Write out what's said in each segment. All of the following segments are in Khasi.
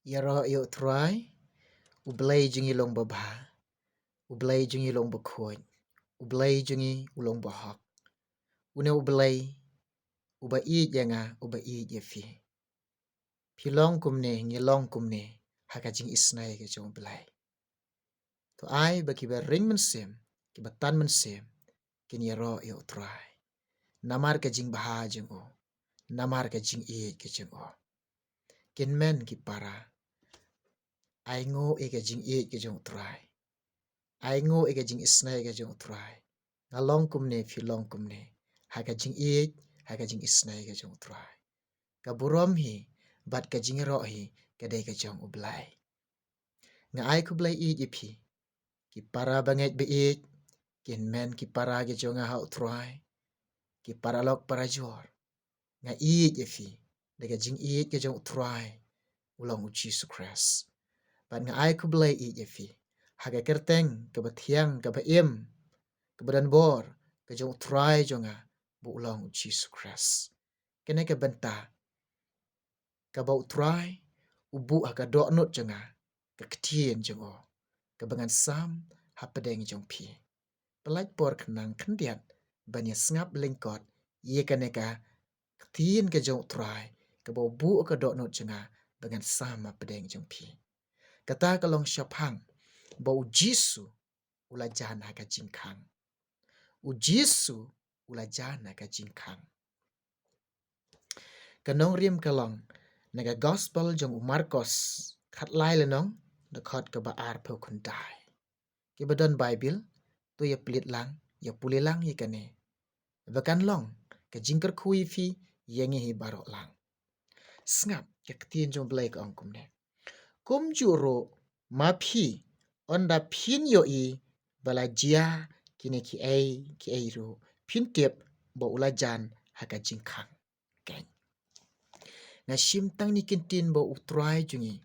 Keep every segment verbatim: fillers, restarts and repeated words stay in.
Ïaroh ïa U Trai. U Blei jong ngi long babha. U Blei jong ngi long bakhuid. U Blei jong ngi u long bahok. Une U Blei uba ïeit ïa nga, uba ïeit ïa phi. Phi long kumne, ngi long kumne ha ka jingisynei ka jong U Blei. To ai ba kiba ring mynsiem, kiba tan mynsiem, kin ïaroh ïa U Trai. Namar ka jingbha jong u, namar ka jingïeit ka jong u. Kin men ki para. Ai nguh ïa ka jingïeit ka jong U Trai. Ai nguh ïa ka jingisynei ka jong U Trai. Nga long kumne, phi long kumne. Ha ka jingïeit, ha ka jingisynei ka jong U Trai. Ka burom hi bad ka jingïaroh hi ka dei ka jong U Blei. Nga ai khublei ïeit ïa phi. Ki para bangeit ba ïeit, kin men ki para ki jong nga ha U Trai. Ki paralok parajor. Nga ïeit ïa phi da ka jingïeit ka jong U Trai u long U Jisu Khrist. Bad nga ai khublei ïeit ïa phi ha ka kyrteng kaba thiang, kaba im, kaba don bor ka jong U Trai jong nga, ba u long U Jisu Khrist. Kane ka bynta kaba U Trai u buh ha ka dohnud jong nga, ka ktien jong u, kaba ngan sam hapdeng jong phi. Pyllait por khnang khyndiat ban ïa sngap lyngkot ïa kane ka ktien ka jong U Trai, kaba u buh ha ka dohnud jong nga, ba ngan sam hapdeng jong phi. Kata ka long shaphang ba U Jisu u la jan ha ka jingkhang. U Jisu u la jan ha ka jingkhang. Ka nongrim ka long na ka gospel jong u Markos, khatlai lynnong, dkhot kaba arphew khyndai. Kiba don Baibl, to ïa plie lang, ïa pule lang ïa kane. Ba kan long ka jingkyrkhu ïa phi, ïa ngi hi baroh lang. Sngap, ka ktien jong U Blei ka ong kumne. Kumjuh ruh ma phi, ynda phin ïohi ba la jia kine kiei kiei ruh, phin tip ba u la jan ha ka jingkhang. Keiñ. Nga shim tang kine ki ktien ba U Trai jong ngi,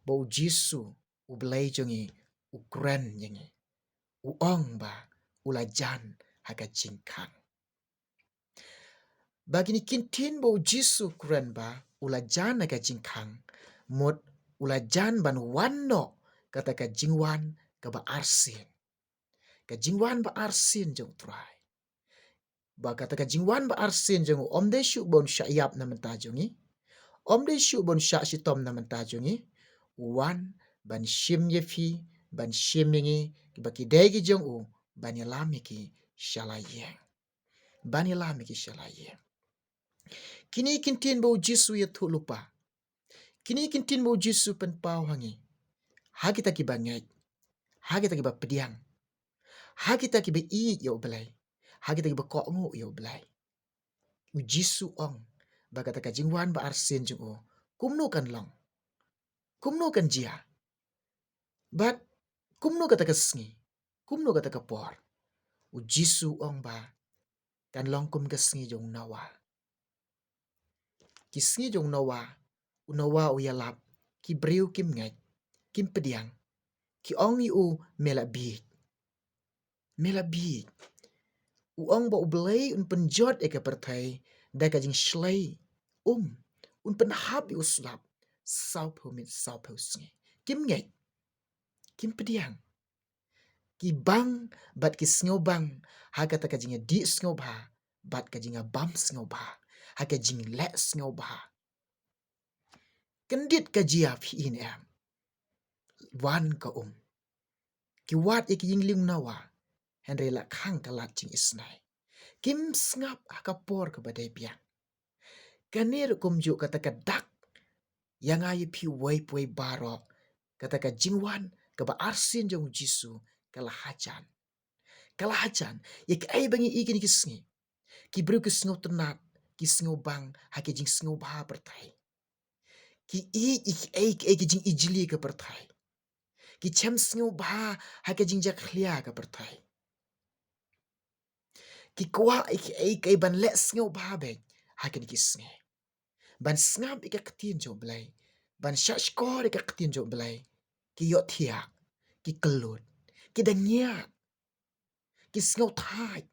ba U Jisu, U Blei jong ngi, u kren ïa ngi. U ong ba u la jan ha ka jingkhang. Ba kine ki ktien ba U Jisu u kren ba u la jan ha ka jingkhang, mut u la jan ban wan noh kata ka jingwan kaba arsien. Ka jingwan ba arsien jong U Trai. Ba kata ka jingwan ba arsien jong u, ym dei shuh ba un shah ïap na bynta jong ngi. Ym dei shuh ba un shah shitom na bynta jong ngi. U wan ban shim ïa phi, ban shim ïa ngi, ba ki dei ki jong u, ban ïalam ïa ki sha la ïing. Ban ïalam ïa ki sha la ïing. Kine ki ktien ba U Jisu u ïathuh lypa. Kine ki ktien ba U Jisu u pynpaw ha ngi, ha kita kiba ngeit, ha kita kiba pdiang, ha kita kiba ïeit ïa U Blei, ha kita kiba kohnguh ïa U Blei. U Jisu u ong ba kata ka jingwan ba arsien jong u, kumno kan long, kumno kan jia, bad kumno kata ka sngi, kumno kata ka por. U Jisu u ong ba kan long kum ka sngi jong u Noah. Ki sngi jong u Noah, u Noah u ïalap, ki briew kim ngeit, kim pdiang, ki ong ïa u, me la bieit. Me la bieit. U ong ba U Blei un pynjot ïa ka pyrthei da ka jingshlei um, un pynhap ïa u slap sawphew miet sawphew sngi. Kim ngeit, kim pdiang. Ki bang bad ki sngewbang ha kata ka jingïadih sngewbha bad ka jingïabam sngewbha, ha ka jingleh sngewbha. Kyndit ka jia phi, ne em? Wan ka um. Ki wad ïa ki ïing lieng Noah, hynrei la khang ka lad jingisynei. Kim sngap ha ka por kaba dei biang. Kane ruh kumjuh kata ka dak ïa nga ïa phi uwei pa uwei baroh, kata ka jingwan kaba arsien jong U Jisu ka la hajan. Ka la hajan ïa kaei ba ngi ïohi kine ki sngi. Ki briew ki sngewtynnat, ki sngewbang ha ki jingsngewbha pyrthei. Ki ïeit ïa kiei kiei ki jingijli ka pyrthei. Ki shem sngewbha ha ki jingjakhlia ka pyrthei. Ki kwah ïa kiei kiei ban leh sngewbha beit ha kine ki sngi. Ban sngap ïa ka ktien jong U Blei, ban shahshkor ïa ka ktien jong U Blei. Ki ïohthiah, ki kyllut, ki da ngiat, ki sngewthait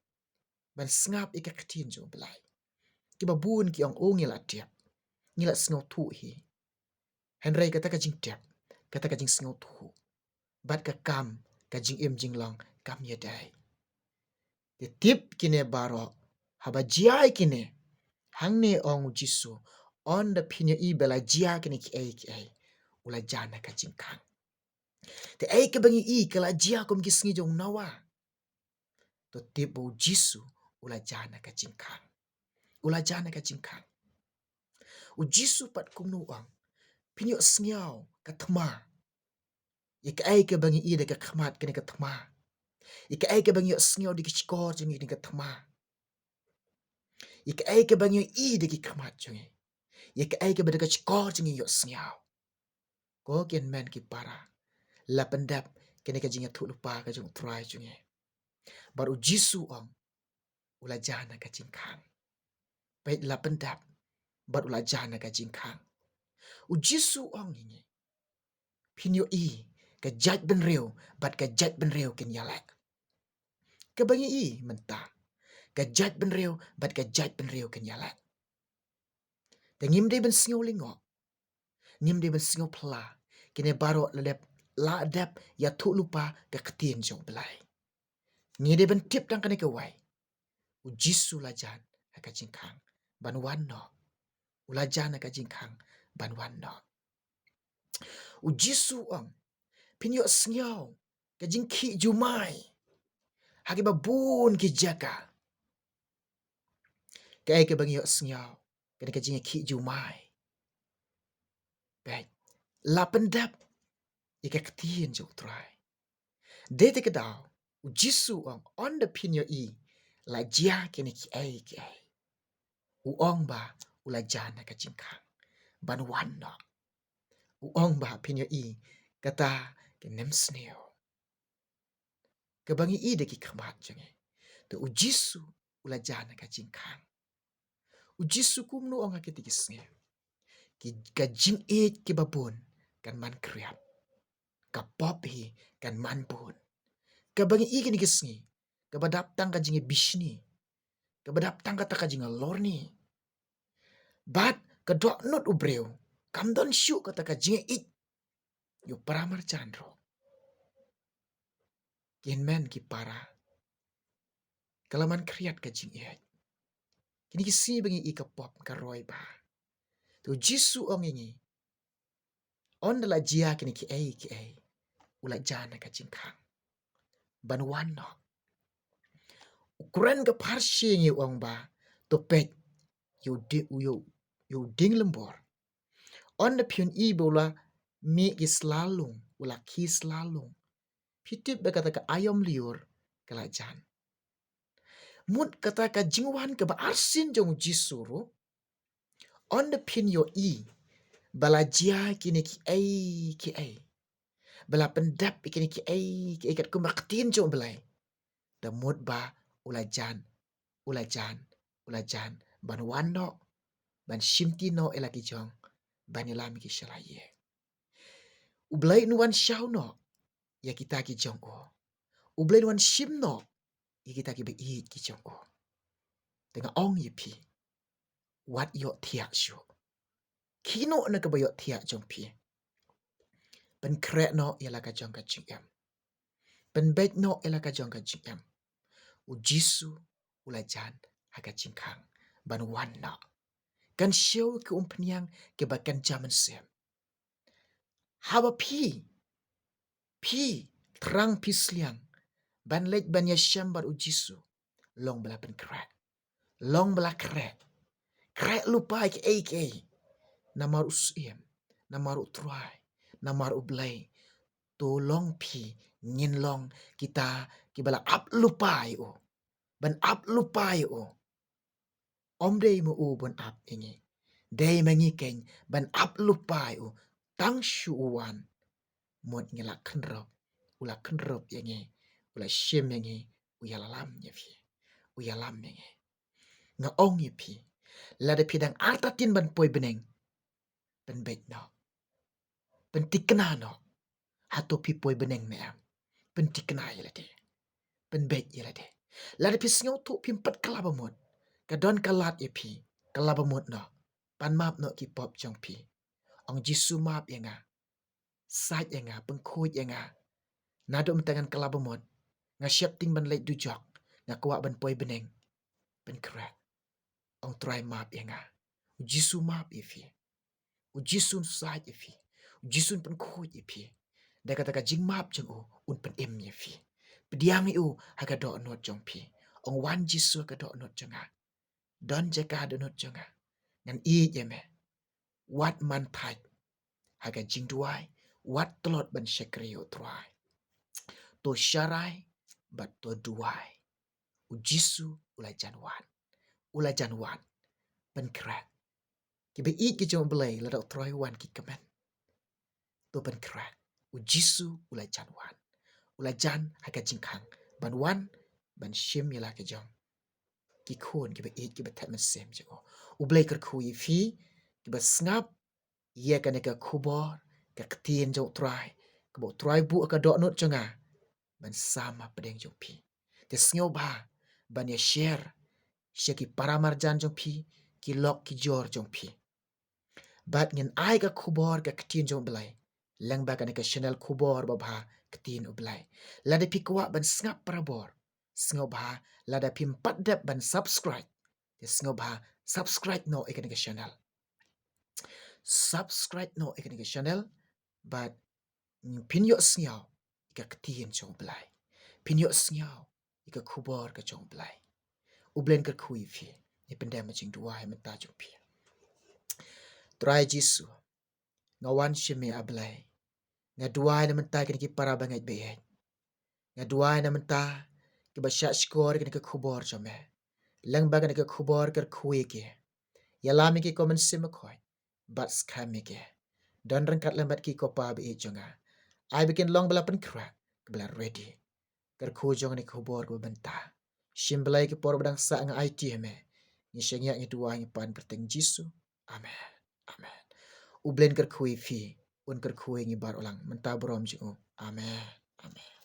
ban sngap ïa ka ktien jong U Blei. Kiba bun ki ong, o, ngi la tip, ngi la sngewthuh hi. Hynrei kata ka jingtip, kata ka jingsngewthuh, bad ka kam, ka jingim jinglong kam ïadei. Te tip kine baroh, haba jia ïa kine, hangne ong u Jisu, ynda phin ïohi ba la jia kine kiei kiei, u la jan ha ka jingkhang. Te ei kaba ngi ïohi ka la jia kum ki sngi jong u Noah. To tip ba u Jisu u la jan ha ka jingkhang. U la jan ha ka jingkhang. U Jisu pat kumno u ong? Phin ïohsngew ka thma. Ïa kaei kaba ngi ïohi da ka khmat kane ka thma. Ïa kaei kaba ngi ïohsngew da ki shkor jong ngi kane ka thma. Ïa kaei kaba ngi ïohi da ki khmat jong ngi. Ïa kaei kaba da ka shkor jong ngi ïohsngew. Ko ki hynmen ki para, la pyndep kane ka jingïathuhlypa ka jong u Trai jong ngi. Bad u Jisu u ong, u la jan ha ka jingkhang. Peit, la pyndep, bad u la jan ha ka jingkhang. U Jisu u ong ïa ngi, phin ïohi, ka jaitbynriew bad ka jaitbynriew kin ïaleh. Kaba ngi ïohi mynta, ka jaitbynriew bad ka jaitbynriew kin ïaleh. Te ngim dei ban sngew lyngngoh. Ngim dei ban sngew phylla. Kine baroh la dep, la dep ïathuhlypa ka ktien jong u Blei. Ngi dei ban tip tang kane kawei. U Jisu u la jan ha ka jingkhang ban wan noh. U la jan ha ka jingkhang ban wan noh. U Jisu u ong, phin ïohsngew ka jingkhih jumai ha kiba bun ki jaka. Kaei kaba ngi ïohsngew, kane ka jingkhih jumai. Peit, la pyndep ïa ka ktien jong u Trai. Dei te ka daw, u Jisu u ong, ynda phin ïohi la jia kine kiei kiei, u ong ba u la jan ha ka jingkhang ban wan noh. U ong ba phin ïohi kata ka nemsniew kaba ngi ïohi da ki khmat jong ngi. Te u Jisu u la jan ha ka jingkhang. U Jisu kumno u ong ha kine ki sngi? Ki, ka jingïeit kiba bun kan man khriat. Ka pop hi kan man bun. Kaba ngi ïohi kine ki sngi, kaba dap tang ka jingïabishni, kaba dap tang kata ka jingïalorni. Bad ka dohnud u briew kam don shuh kata ka jingïeit ïa u para marjan ruh. Ki hynmen ki para, ka la man khriat ka jingïeit. Kine ki sngi ba ngi ïohi ka pop ka roi bha. Te u Jisu u ong ïa ngi, ynda la jia kine kiei kiei, u la jan ha ka jingkhang ban wan noh. U kren ka pharshi ïa ngi, u ong ba, to peit ïa u di-, ïa u, ïa u dieng lymbor. Ynda phin ïohi ba u la mih ki sla lung, u la khie sla lung, phi tip ba kata ka aïom lyiur ka la jan. Mut kata ka jingwan kaba arsien jong u Jisu ruh, ynda phin ïohi ba la jia kine kiei kiei, ba la pyndep ïa kine kiei kiei katkum ka ktien jong u Blei, da mut ba u la jan, u la jan, u la jan ban wan noh, ban shimti noh ïa la ki jong, ban ïalam ïa ki sha la ïing. U Blei un wan shaw noh ïa kita ki jong u. U Blei un wan shim noh ïa kita kiba ïeit ki jong u. Te nga ong ïa phi, wat ïohthiah shuh. Khie noh na kaba ïohthiah jong phi. Pynkhreh noh ïa la ka jong ka jingim. Pynbeit noh ïa la ka jong ka jingim. U Jisu u la jan ha ka jingkhang ban wan noh. Kan siew ki umphniang kiba kynja mynsiem. Haba phi, phi thrang, phi sliang ban leit ban ïashem bad u Jisu, long ba la pynkhreh. Long ba la khreh. Khreh lypa ïa kiei kiei. Namar u Syiem, namar u Trai, namar u Blei. To long phi, ngin long kita kiba la ap lypa ïa u. Ban ap lypa ïa u. Ym dei ma u ban ap ïa ngi. Dei ma ngi keiñ ban ap lypa ïa u. Tang shu u wan, mut ngi la kynrup, u la kynrup ïa ngi, u la shim ïa ngi, u ïalam ïa phi, u ïalam ïa ngi. Nga ong ïa phi, lada phi dang artatien ban poi bneng, pynbeit noh. Pynthikna noh. Hato phi poi bneng ne em? Pynthikna ïa lade. Pynbeit ïa lade. Lada phi sngewthuh phim pat kylla ba mut, ka don ka lad ïa phi, kylla ba mut noh. Pan map noh ki pop jong phi. Ong Jisu map ïa nga. Sait ïa nga, pynkhuid ïa nga. Naduh mynta ngan kylla bamut. Nga sheptieng ban leit dujok. Nga kwah ban poi bneng. Pynkhreh. Ong Trai map ïa nga. U Jisu map ïa phi. U Jisu un sait ïa phi. U Jisu un pynkhuid ïa phi. Da kata ka jingmap jong u, un pynim ïa phi. Pdiang ïa u ha ka dohnud jong phi. Ong wan Jisu ha ka dohnud jong nga. Don jaka ha dohnud jong nga. Ngan ïeit ïa me. Wat man thait ha ka jingduwai, wat tlot ban shakri ïa u Trai. To sharai bad to duwai. U Jisu u la jan wan. U la jan wan. Pynkhreh. Kiba ïeit ki jong u Blei, lada u Trai u wan ki kmen. To pynkhreh. U Jisu u la jan wan. U la jan ha ka jingkhang ban wan ban shim ïa la ka jong ki khun kiba ïeit kiba thep mynsiem jong u. U Blei kyrkhu ïa phi kiba sngap ïa kane ka khubor, ka ktien jong u Trai kaba u Trai buh ha ka dohnud jong nga ban sam hapdeng jong phi. Te sngewbha ban ïa share sha ki para marjan jong phi, ki lok ki jor jong phi. Bad ngin ai ka khubor ka ktien jong u Blei lyngba kane ka channel khubor babha Ktien u Blei. Lada phi kwah ban sngap barabor, sngewbha, lada phim pat dep ban subscribe, te sngewbha subscribe noh ïa kane ka channel. Subscribe noh ïa kane ka channel bad phin ïohsngew ïa ka ktien jong u Blei. Phin ïohsngew ïa ka khubor ka jong u Blei. U Blei un kyrkhu ïa phi. Ngi pyndem ha ka jingduwai mynta jong phi. Trai Jisu, nga wan sha me A Blei. Nga duwai na mynta kine ki para bangeit baieit. Nga duwai na mynta kiba shah shkor ïa kane ka khubor jong me. Lyngba kane ka khubor kyrkhu ïa ki. Ïalam ïa ki ko Mynsiem Bakhuid. Bad skhem ïa ki. Don ryngkat lem bad ki ko Pa baieit jong nga. Ai ba kin long ba la pynkhreh, ba la ready. Kyrkhu jong kane ka khubor kaba mynta. Shim Blei ki por ba dang sah nga aiti ha me. Ngi shaniah ngi duwai ngi pan kyrteng Jisu. Amen. Amen. U Blei un kyrkhu ïa phi, un kyrkhu ïa ngi baroh lang mynta burom jong u. Amen. Amen.